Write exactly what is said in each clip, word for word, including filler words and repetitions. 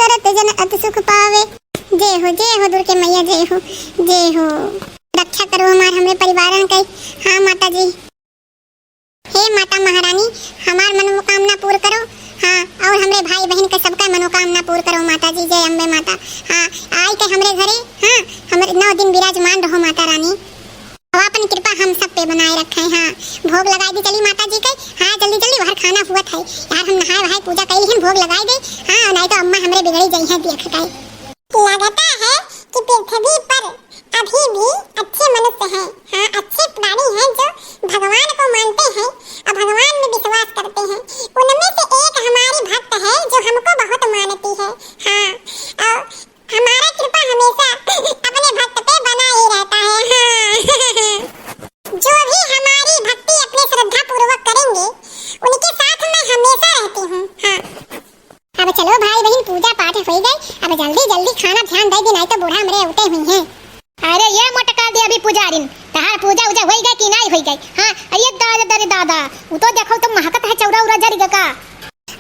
करत जन अति सुख पावे। जय हो, जय हो दुर्गे मैया, जय हो, जय हो। रक्षा करो हमार, हमरे परिवारन के। हाँ माता जी। हे माता महारानी, हमार मनोकामना पूर करो। हाँ, और हमरे भाई बहिन के सबका मनोकामना पूर करो माता जी। जय अम्बे माता। हाँ, आई के हमरे घरे, हाँ, हमरे नौ दिन विराजमान रहो माता रानी। अब आपन कृपा हम सब पे बनाए रखे। हाँ, भोग लगाए दी चली माता जी के। हाँ, जल्दी जल्दी बाहर खाना हुआ था यार, हम नहाए वहाए पूजा कैली हन, भोग लगाए दे। हाँ, नहीं तो अम्मा हमरे बिगड़ी जाई है देख के। लगता है कि पृथ्वी पर अभी भी अच्छे मनुष्य हैं। हाँ, अच्छे प्राणी हैं जो भगवान को मानते हैं और भगवान में विश्वास करते हैं। उनमें से एक हमारी भक्त है जो हमको बहुत मानती है। हाँ, और हमारा कृपा हमेशा अपने भक्त पे बना ही रहता है। हाँ। जो भी हमारी भक्ति अपने श्रद्धा पूर्वक करेंगे, उनके साथ मैं हमेशा रहती हूँ। हाँ। अब चलो भाई बहिन, पूजा पाठ होई गए, अब जल्दी जल्दी खाना ध्यान दे दी, नहीं तो बूढ़ा हमरे उठे हुई हैं। अरे ये मोटका दे अभी पुजारिन, तहार पूजा उजा होई गए कि नहीं होई गए? हाँ, अरे दादा, अरे दादा, वो तो देखो तो महकत है, चौरा उरा जरी का।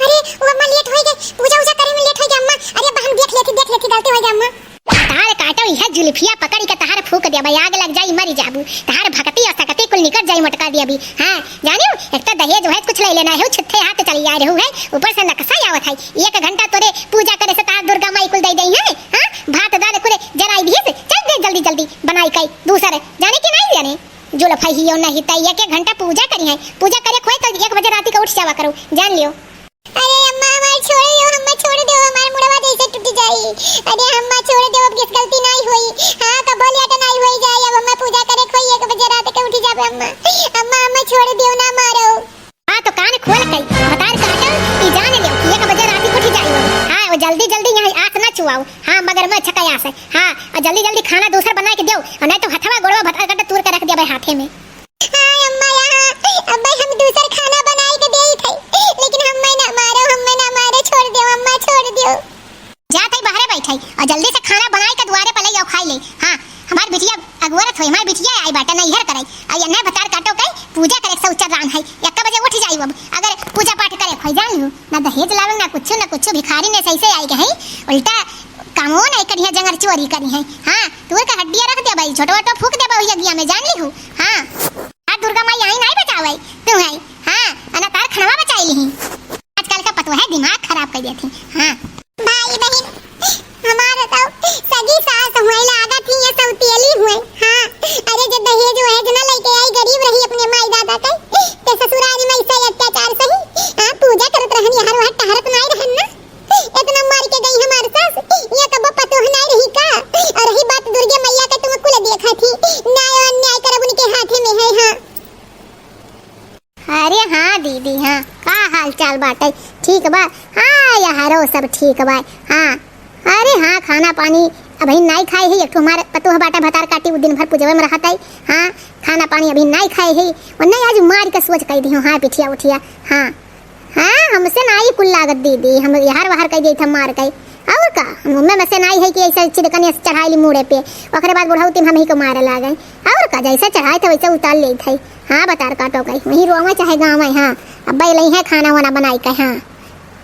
अरे वो अम्मा लेट होई गए, पूजा उजा करे में लेट होई गए अम्मा। अरे अब हम देख लेती, देख लेती, गलती होई गए अम्मा। तार काटो, यह जुल्फिया पकड़ के तहार फूक देबे, आग लग जाई, मरी जाबू। तहार भक्ति और सकती कुल निकट जाई मोटका दे अभी। हाँ, जानियो, एक तो दहेज वहेज कुछ ले लेना है, छुट्टे हाथ चली आ रहू है, ऊपर से नकसा आवत है। एक घंटा तोरे पूजा करे से तहार दुर्गा माई कुल दे दई है। हाँ, भात दाल कुल जराई दिए से, चल दे जल्दी जल्दी बनाई काई दूसर, जाने कि नहीं जाने? जुल्फा ही यो नहीं तई एक एक घंटा पूजा करी है, पूजा करे खोए तो एक बजे राती का उठ जावा करो, जान लियो। अरे अम्मा, हमार छोड़ दो, अम्मा छोड़ दो, हमार मुड़वा जैसे टूट जाई। अरे अम्मा छोड़ दो, अब किस गलती नहीं हुई। हाँ, कबो लिया तो नहीं हुई जाए, अब अम्मा पूजा करे खोई एक बजे रात के उठी जाबे अम्मा। अम्मा, अम्मा छोड़ दो ना, मारो। हाँ, तो कान खोल के भतार काटल, ई जान लियो कि एक बजे रात के उठी जाई। हाँ, वो जल्दी जल्दी यहाँ आस ना चुआओ। हाँ, मगर मैं छका आस है। हाँ, और जल्दी जल्दी खाना दूसर बना के दो, और नहीं तो हथवा गोड़वा भतार काटे तूर के रख दिया भाई हाथे में। हाँ अम्मा, यहाँ अब हम दूसर खाना बनाई के देई थे, लेकिन हम्मे ना मारो, हम्मे ना मारो, छोड़ दो अम्मा, छोड़ दो। जा तई बाहरे बैठे और जल्दी से खाना बनाई के दुआरे पर ले आओ, खाई ले। हाँ, हमार बिटिया अगोरत होई, हमार बिटिया आई बाटे नैहर करे, और ये नए भतार काटो के पूजा करे से उच्चर रान है, एक बजे उठ जाई अब, अगर पूजा पाठ करे खोई जान लू, ना दहेज लावे, ना कुछ, ना कुछ, भिखारी ने सही से आई के है, उल्टा कामो नहीं करी है, जंगर चोरी करी है। हाँ, तूर का हड्डिया रख दे भाई, छोटो वोटो फूक दे भाई अगिया में, जान ली हूँ। हाँ, आ दुर्गा माई आई नहीं बचावे, तू है। हाँ, अना तार खनवा बचाई ली। आजकल का पतोह है, दिमाग खराब कर देती। हाँ। भाई बहिन, हमार तो सगी सास हुए लागत ही ये सौतेली हुए। हाँ, अरे जब दहेज वहेज न लेके आई, गरीब रही अपने माई दादा के, ते ससुराल में ऐसा अत्याचार सही। हाँ, पूजा करत रहन, यहाँ वहाँ टहरत नहीं रहन ना। इतना मार के गई हमार सास, ये कबो पतोह नहीं रही का? और रही बात दुर्गे मैया के, तुम कुल देखा थी, न्याय और अन्याय करब उनके हाथे में है। हाँ। अरे हाँ दीदी, हाँ, का हाल चाल बाटे? ठीक बा? हाँ, यहरो सब ठीक बा। हाँ, अरे हाँ, खाना पानी अबही नाई खाए है। एक ठो हमार पतोह बाटे भतार काटी, उ दिन भर पूजवे में रहत है। हाँ, खाना पानी अबही नाई खाए है। और नहीं, आज मार के सोच कह दी हूँ। हाँ, पिठिया उठिया। हाँ, हाँ, हमसे नाई कुल लागत दीदी, हम यहर वहर कह दी था मार के। और का, हम उम्मे में से नाई है कि ऐसे चिदकने से चढ़ाई ली मूड़े पे, ओकरे बाद बुढ़ौती में हम ही को मारे लागे। और का, जैसे चढ़ाए थे वैसे उतार ले थे। हाँ, बतार काटो गई, वहीं रोवे चाहे गावे। हाँ, अब बैल ही है खाना वाना बनाई के। हाँ,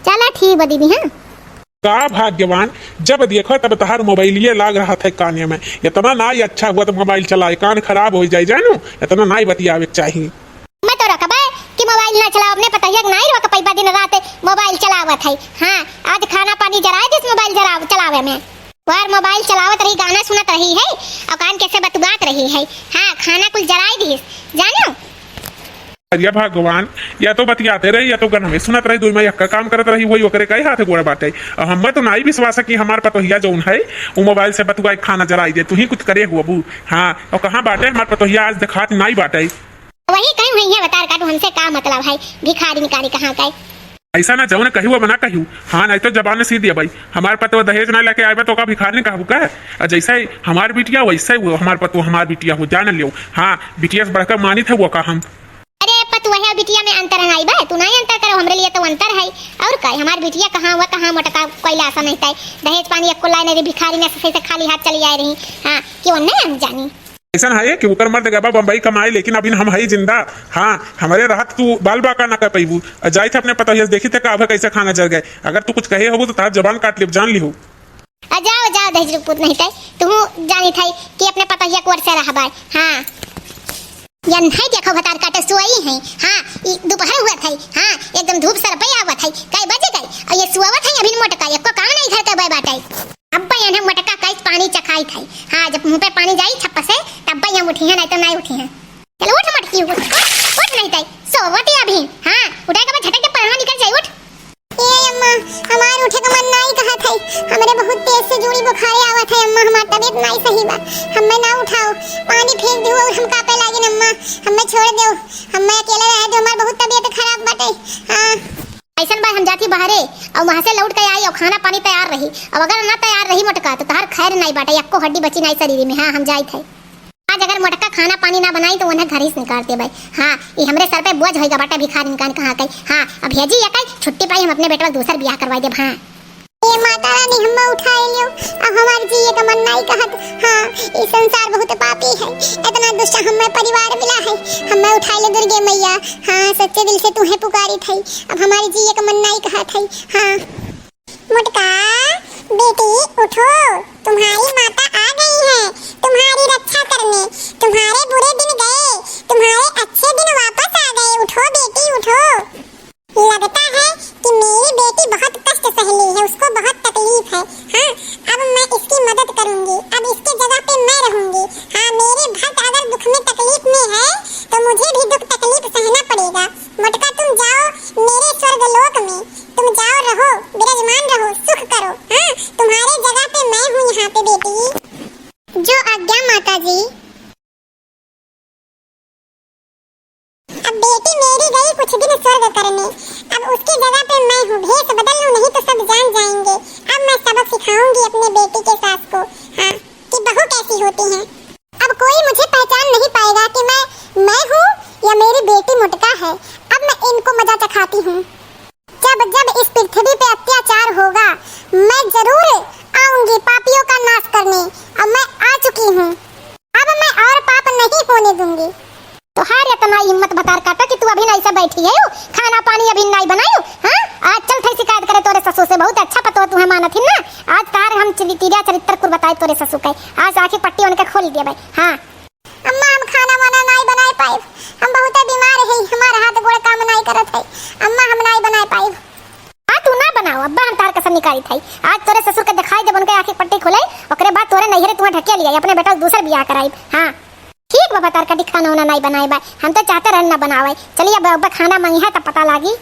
चला ठीक बा दीदी। हाँ। का भाग्यवान, जब देखो तब तहार मोबाइलिए लाग रहा था काने में। इतना ना ही अच्छा हुआ तो मोबाइल चलाए, कान खराब हो जाए, जानू, इतना ना ही बतियावे के चाही। मैं तो रखबे कि मोबाइल ना चलाओ, अपने पतोहिया के ना ही रोक पैबा, दिन रात मोबाइल चलावत है। हाँ, आज खाना पानी जराए दिस मोबाइल जराव-, चलावे में। और मोबाइल चलावत रही, गाना सुनत रही है और कान के से बतुआत रही है। हाँ, खाना कुल जराए दिस, जानो। अरे भगवान, या तो बतियाते रही, या तो गनवे सुनत रही, दुई में यक्का काम करत रही, वही ओकरे कई हाथ गोड़ बाटे। और हमें तो नाई विश्वास है कि हमार पतोहिया जौन है, वो मोबाइल से बतुआ के खाना जराई दे। तू ही कुछ करे हुआ बू। हाँ, और कहाँ बाटे हमार पतोहिया? आज देखात नाई बाटे। वही कहीं हुई है, बतार काटू, हमसे का मतलब है, भिखारी निकारी कहाँ का है? ऐसा ना जौन कही वो मना कही। हाँ, नहीं तो जबान से सीधी है भाई, हमार पतोह दहेज ना लेके आए बा तो का भिखारी नहीं कहबू का? और जैसे हमार बिटिया वैसे वो हमार पतोह हमार बिटिया हो, जान लियो। हाँ, बिटिया से बढ़कर मानित है वो का हम। अरे पतोह है बिटिया में अंतर नहीं बा, तू नहीं अंतर करो, हमरे लिए तो अंतर है। और का, हमार बिटिया कहाँ हुआ, कहाँ मोटका कोई लासा नहीं था, दहेज पानी एको लाए नहीं, भिखारी ने से खाली हाथ चली आए रही। हाँ, कि वो नहीं हम जानी। अइसन है कि ओकर मर्द गबा बम्बई कमाए, लेकिन अभिन हम हई जिंदा। हाँ, हमरे रहत तू बाल बाका ना कर पइबू। आ जाइत है अपने पतोहिया से, देखित है का अबे कैसे खाना जर गए। अगर तू कुछ कहे होबू तो तोहार जबान काट लेब, जान लिहू। आ जाओ, जाओ, दहिजरू पूत नहीं तै, तू जानित है कि अपने पतोहिया कोर से रहबाय। हाँ, या नहीं देखो भतार काटे सोई है। हाँ, ई दोपहर हुआ था। हाँ, एकदम धूप सर पे आवत है, कई बजे गए और ये सुआवत है, अभी मोटका एको काम नहीं घर के बे बाटे। अब बयान हम मोटका कैस पानी चखाई था। हाँ, जब मुंह पे पानी जाई छप्प से, तब बयान उठी है, नहीं तो नहीं उठी है। चल उठ मोटकी, उठ, उठ, उठ नहीं तै, सोवत है अभी। हाँ, उठे के बाद झटक के पलंग निकल जाए, उठ। ए अम्मा, हमार उठे के मन नाई कहत है, हमरे बहुत तेज से जूड़ी बुखारे आवत है अम्मा, हमार तबीयत नाई सही बा, हमें ना उठाओ, पानी फेंक दो और हम कांपे लागिन अम्मा, हमें छोड़ दो, हमें अकेले रहे दो, हमार बहुत तबीयत खराब बाटे। हाँ। अइसन बा, हम जाती बहरे, और वहाँ से लौट के आई और खाना पानी तैयार रही, और अगर ना तैयार रही मोटका तो तहार खैर नाई बाटे, एको हड्डी बची नाई शरीर में। हाँ, हम जाइत है। आज अगर मोटका खाना पानी ना बनाई तो उन्हें घर ही से निकाल देबै। हाँ, ई हमरे सर पे बोझ होइगा बाटे, भिखारी निकाल कहाँ के। हाँ, अब भेजी या कई छुट्टी पाई, हम अपने बेटवा दूसर बियाह करवाई देब। हाँ। ए माता रानी, हमें उठाए लियो, अब हमार जिए का मन नाई कहत। हाँ, ई संसार बहुत पापी है, इतना दुष्ट हमें परिवार मिला है, हमें उठाए ले दुर्गे मैया। हाँ, सच्चे दिल से तुम्हें पुकारी थई, अब हमारे जिए का मन नाई कहत है। हाँ। मोटका, बेटी उठो, तुम्हारी माता आ गई है तुम्हारी रक्षा करने। तुम्हारे बुरे दिन गए, तुम्हारे अच्छे दिन वापस आ गए। उठो बेटी, उठो। लगता है कि मेरी बेटी बहुत कष्ट सह ली है, उसको बहुत तकलीफ है। हाँ, अब मैं इसकी मदद करूंगी, अब इसके जगह पे मैं रहूंगी। हाँ, मेरे भक्त अगर दुख में तकलीफ में है तो मुझे भी दुख तकलीफ सहना पड़ेगा। मोटका, तुम जाओ मेरे स्वर्ग लोक में, तुम जाओ, रहो, विराजमान रहो, सुख करो। हाँ, तुम्हारे जगह पे मैं हूँ यहाँ पे बेटी। जो आज्ञा माता जी। अब बेटी मेरी गई कुछ दिन स्वर्ग करने, अब उसकी जगह पे मैं हूँ। भेष बदल लूँ, नहीं तो सब जान जाएंगे। अब मैं सबक सिखाऊंगी अपने बेटी के सास को, हाँ, कि बहू कैसी होती है। अब कोई मुझे पहचान नहीं पाएगा कि मैं, मैं हूँ या मेरी बेटी मोटका है। अब मैं इनको मजा चखाती हूँ। जब जब इस पृथ्वी पे अत्याचार होगा, मैं जरूर आऊंगी पापियों का नाश करने। अब मैं आ चुकी हूँ, अब मैं और पाप नहीं होने दूंगी। तोहार इतना हिम्मत भतार काटा कि तू अभी नहीं से बैठी है, खाना पानी अभी नहीं बनायो। हाँ, आज चल थे शिकायत करे तोरे ससुर से, बहुत अच्छा पतो तुम्हें मानत ही ना। आज तार हम चरित्रिया चरित्र कुल बताए तोरे ससुर के, आज आँखी पट्टी उनके खोल दिए भाई। हाँ। अम्मा, हम खाना वाना नाई बनाए पाइब, हम बहुते बीमार हई, हमार हाथ गोड़ काम नाई करत है। अम्मा, हम नाई बनाए पाइब। आ, तू ना बनाओ, अब्बा हम तार कसम निकाली थाई। आज तोरे ससुर के दिखाई देब, उनके आँखी पट्टी खुलाई, ओकरे बाद तोरे नैहरे तुहाँ ढके लिया, अपने बेटा से दूसर बियाह कराइब। हाँ, ठीक बा, भतार काटी खाना वाना नाई बनाए बा, हम तो चाहते रहन ना बनावे। चलिए अब अब्बा खाना मांगी है तब पता लागी।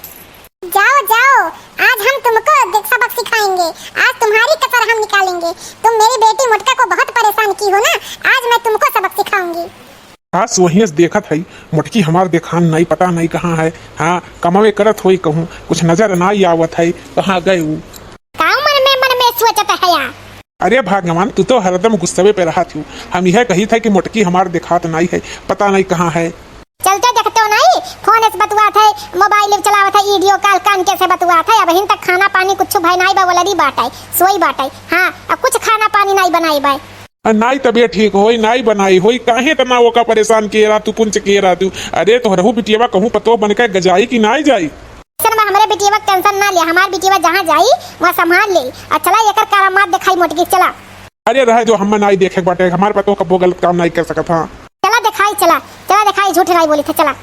जाओ, जाओ, आज हम तुमको दि-, सबक सिखाएंगे। आज तुम्हारी कसर हम निकालेंगे। तुम मेरी बेटी मोटका को बहुत परेशान की हो ना, आज मैं तुमको सबक सिखाऊंगी। आज सोहियस देखत हई, मोटकी हमार देखान नाई, पता नाई कहाँ है। हाँ, कमावे करत होई कहूँ, कुछ नजर नाई आवत है, कहाँ गए ऊ? का मन में, मन में सोचत है या? अरे भगवान, तू तो हरदम गुस्सवे पे रहत हू। हम यह कही था कि मोटकी हमार देखात नाई है, पता नाई कहाँ है। चलते देखते हो नहीं, फोन से बतुआत है, मोबाइल चलावत है, वीडियो कॉल कान के से बतुआत है। अबहिन तक खाना पानी कुछ भाई नाई बा, वलरी बाटे, सोई बाटे। हाँ, अब कुछ खाना पानी नाई बनाई बा। आ, नाई तबीयत ठीक होई, नाई बनाई होई, काहे तना ओका परेशान किए रहा तू, पुंच किए रहा तू। अरे तोहरहू बिटियावा कहूँ पतो बन के गजाई कि नाई जाई? सन बा, हमरे बिटियावा के टेंशन ना ले, हमार बिटियावा जहाँ जाई वहाँ संभाल ले। आ चला एकर करामात दिखाई मोटकी, चला। अरे रहे जो, हमें नाई देखे के बाटे, हमार पतो कबो गलत काम नाई कर सकत हाँ। चला दिखाई, चला, चला दिखाई, झूठ नाई बोली थे, चला।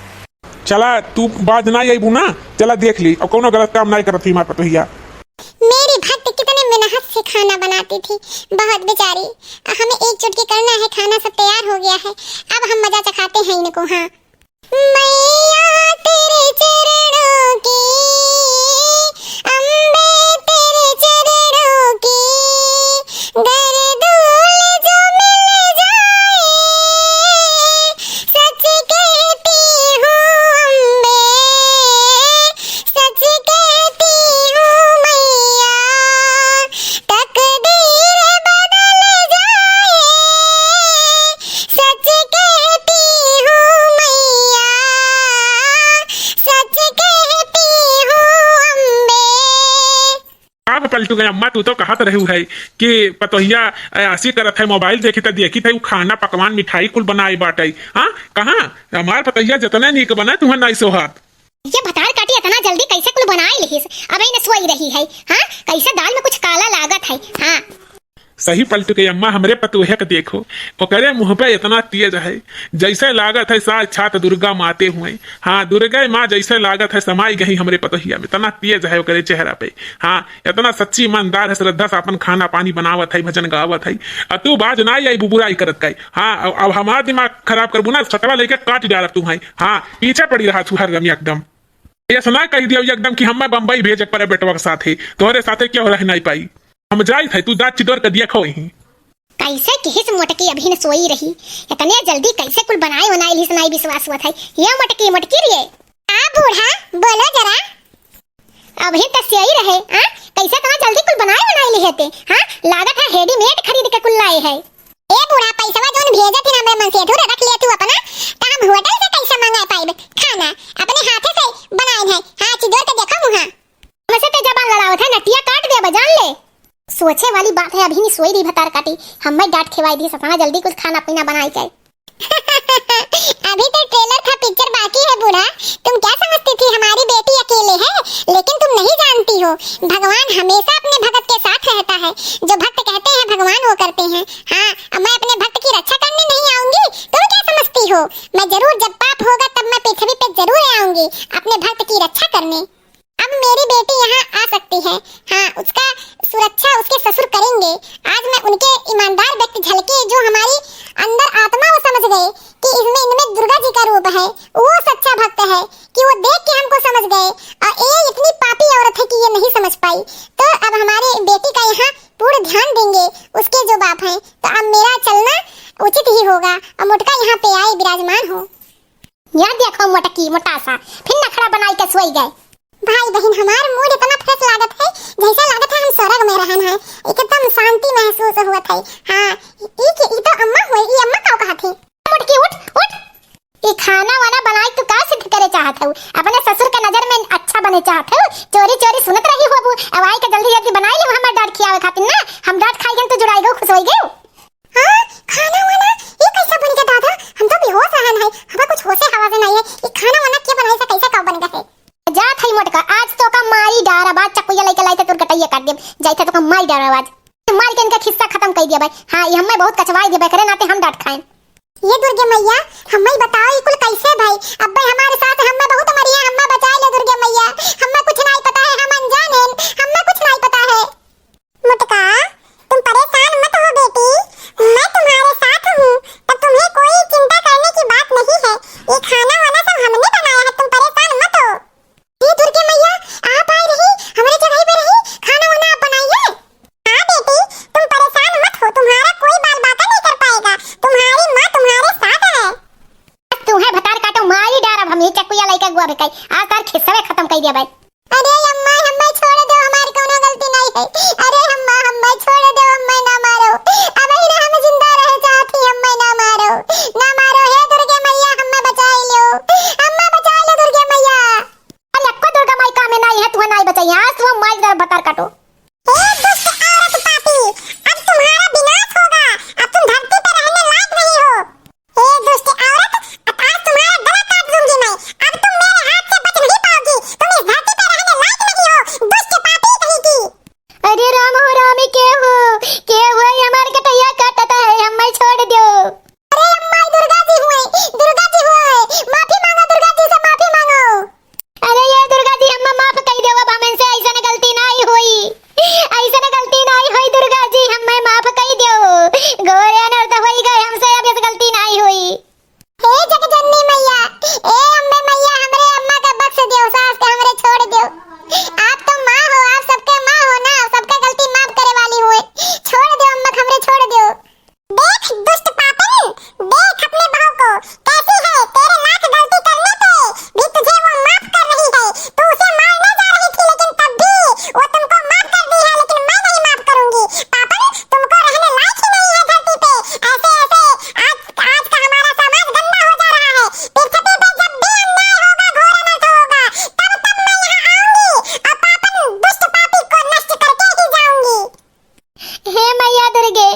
चला, तू बाज नाई अइबू ना, चला देख ली, और कौनो गलत काम नाई करत ही हमार पतोहिया। मेरी भक्त कितने मेहनत से खाना बनाती थी, बहुत बेचारी। हमें एक चुटकी करना है, खाना सब तैयार हो गया है, अब हम मजा चखाते हैं इनको। हाँ। मैया तेरे चरणों की, अम्बे तेरे चरणों की, गर धूल जो मिल जाए, सच कहती हूँ अम्बे, सच कहती हूँ मैया, तकदीर बदल जाए, सच कहती हूँ मैया, सच कहती हूँ पलटू के अम्मा, तू तो कहत रहू है कि पतोहिया अयासी करत है, मोबाइल देखी त देखी थे, उ खाना पकवान मिठाई कुल बनाए बाटे। हाँ, कहाँ? हमार पतोहिया जतने नीक बने, तुहन नाई सोहात। ये भतार काटी इतना जल्दी कैसे कुल बनाए लिहिस? अबे न सोई रही है। हाँ, कैसे दाल में कुछ काला लागत है। हाँ। सही पलटू के अम्मा, हमरे पतोहिया के देखो, ओकरे मुँह पे इतना तेज है, जैसे लागत है साक्षात दुर्गा माते हुए। हाँ, दुर्गा माँ जैसे लागत है समाई गई हमरे पतोहिया में, इतना तेज है ओकरे चेहरा पे। हाँ, इतना सच्ची ईमानदार है, श्रद्धा से अपन खाना पानी बनावत है, भजन गावत है। आ तू बाज ना आई बुबुराई करत का। हाँ, अब, अब हमार दिमाग खराब करबू ना, सटवा लेके काट डालब तू है। हाँ, पीछे पड़ी रहा तू हरदम एकदम। ऐसा ना कह दियो एकदम कि हमें बम्बई भेजे पड़े बेटवा के साथे, तोहरे साथे क्यों रह नहीं पाई। हम जाइत है, तू दाँत चिदोर के दिया खो ही। कैसे किहिस मोटकी अभी न सोई रही, इतने जल्दी कैसे कुल बनाए बनाए लिहिस, नाई विश्वास हुआ था। ये मोटकी, मोटकी रे। आ बूढ़ा, बोलो जरा। अभी तो सोई रहे, आ? कैसे इतना जल्दी कुल बनाए बनाए लिहे ते, हाँ? लागत है रेडीमेड खरीद के कुल लाए है। ए बूढ़ा, पैसवा जोन भेजे थी हमरे मन से, अधूरा रख लिया तू अपना, तो हम होटल से कैसे मंगा पाइब खाना? अपने हाथे से बनाए है। हाँ, चिदोर के देखो मुँहा। हमसे ते जबान लड़ावत है, नटिया काट देबे, जान ले। सोचे वाली बात है, अभी नहीं सोई रही भतार काटी, हमें डांट खिवाई दी, सतना जल्दी कुछ खाना पीना बनाई के। अभी तो ट्रेलर था, पिक्चर बाकी है बूढ़ा। तुम क्या समझती थी हमारी बेटी अकेले है, लेकिन तुम नहीं जानती हो, भगवान हमेशा अपने भक्त के साथ रहता है। जो भक्त कहते हैं भगवान वो करते हैं। हाँ, अब मैं अपने भक्त की रक्षा करने नहीं आऊंगी, तुम क्या समझती हो? मैं जरूर, जब पाप होगा तब मैं पृथ्वी पे जरूर आऊंगी अपने भक्त की रक्षा करने। अब मेरी बेटी यहाँ आ सकती है। हाँ, उसका सुरक्षा उसके ससुर करेंगे। आज मैं उनके ईमानदार व्यक्ति झलके जो हमारी अंदर आत्मा वो समझ गए कि इसमें, इनमें दुर्गा जी का रूप है, वो सच्चा भक्त है कि वो देख के हमको समझ गए। और ये इतनी पापी औरत है कि ये नहीं समझ पाई। तो अब हमारे बेटी का यहाँ पूर्ण ध्यान देंगे उसके जो बाप हैं। तो अब मेरा चलना उचित ही होगा। अब मोटका यहाँ पे आए, विराजमान हो। या देखो मोटकी मोटासा, फिर नखरा बनाई के सोई गए। भाई बहिन, हमार मूड इतना फ्रेश लागत है, जैसे लागत है हम स्वर्ग में रहन है। एकदम शांति महसूस होत है। हाँ, ई के, ई तो अम्मा होई, ई अम्मा का कहत है? मोटकी उठ, उठ। ई खाना वाना बनाई तू का सिद्ध करे चाहत हऊ? अपने ससुर के नजर में अच्छा बने चाहत हऊ? चोरी चोरी सुनत रही होबू, अब आई के जल्दी जल्दी बनाई ले हमार डांट खियावे खातिर ना। हम डांट खाई गन तू जुड़ाई गऊ, खुश होई गऊ। हाँ, खाना वाना, ये कैसा बन गया दादा? हम तो बेहोश रहन है, हमें कुछ होशे हवासे नहीं है। ये खाना वाना क्या बनाई से, कैसे का बन गया है? जा थई मोटका, आज तो का मारी डार, आज चकुया लेके लाई थे तोर गटैया काट देब। जाई थे तो का मारी डार आज। मार के इनका खिस्सा खत्म कर दिया भाई। हाँ, ये हमें बहुत कचवाई दिया भाई, करे नाते हम डांट खाएं। ये दुर्गे मैया, हमें बताओ, ये कुल कैसे भाई? अब्बे हमारे साथ, हमें बहुत मरिया, हमें बचाई ले दुर्गे मैया। हमें कुछ नहीं पता है, हम अनजान हैं, हमें कुछ नहीं पता है। मोटका, तुम परेशान मत हो बेटी, मैं तुम्हारे साथ हूँ, तब तुम्हें कोई चिंता करने की बात नहीं है। ये खाना वाना सब हमने बनाया है, तुम परेशान मत हो। हे दुर्गे मैया, आप आई रही, हमरे जगह पे रही, खाना वाना आप बनाइए। हाँ बेटी, तुम परेशान मत हो, तुम्हारा कोई बाल बांका नहीं कर पाएगा, तुम्हारी माँ तुम्हारे साथ है। तू है भतार काटो, मारी डार अब हम ये चकुया लइका गुआ बेकाई, आज तार खिस्सवे खत्म कर दिया भाई। अरे अम्मा, हमें छोड़ दो, हमारी कोनो गलती नहीं है। अरे अम्मा, हमें छोड़ दो, हमें ना मारो। अब ही ना हम जिंदा रहे चाहती, हमें ना मारो, ना मारो। हे दुर्गे मैया, हमें बचाई लो, अम्मा बचाई लो दुर्गे मैया। अरे अक्को दुर्गा माई कामे नाई है, तुहे नाई बचाई, आज तुहे माई दर भतार काटो। हे दुष्ट औरत पापी, अब तुम्हारा विनाश होगा, अब तुम धरती पर रहने लायक नहीं हो। हे दुष्ट औरत, अब आज तुम्हारा गला काट दूंगी मैं, अब तुम मेरे हाथ से बच नहीं पाओगी, तुम इस धरती पर रहने लायक नहीं हो, दुष्ट पापी कहीं की। अरे राम। हे मैया दुर्गे,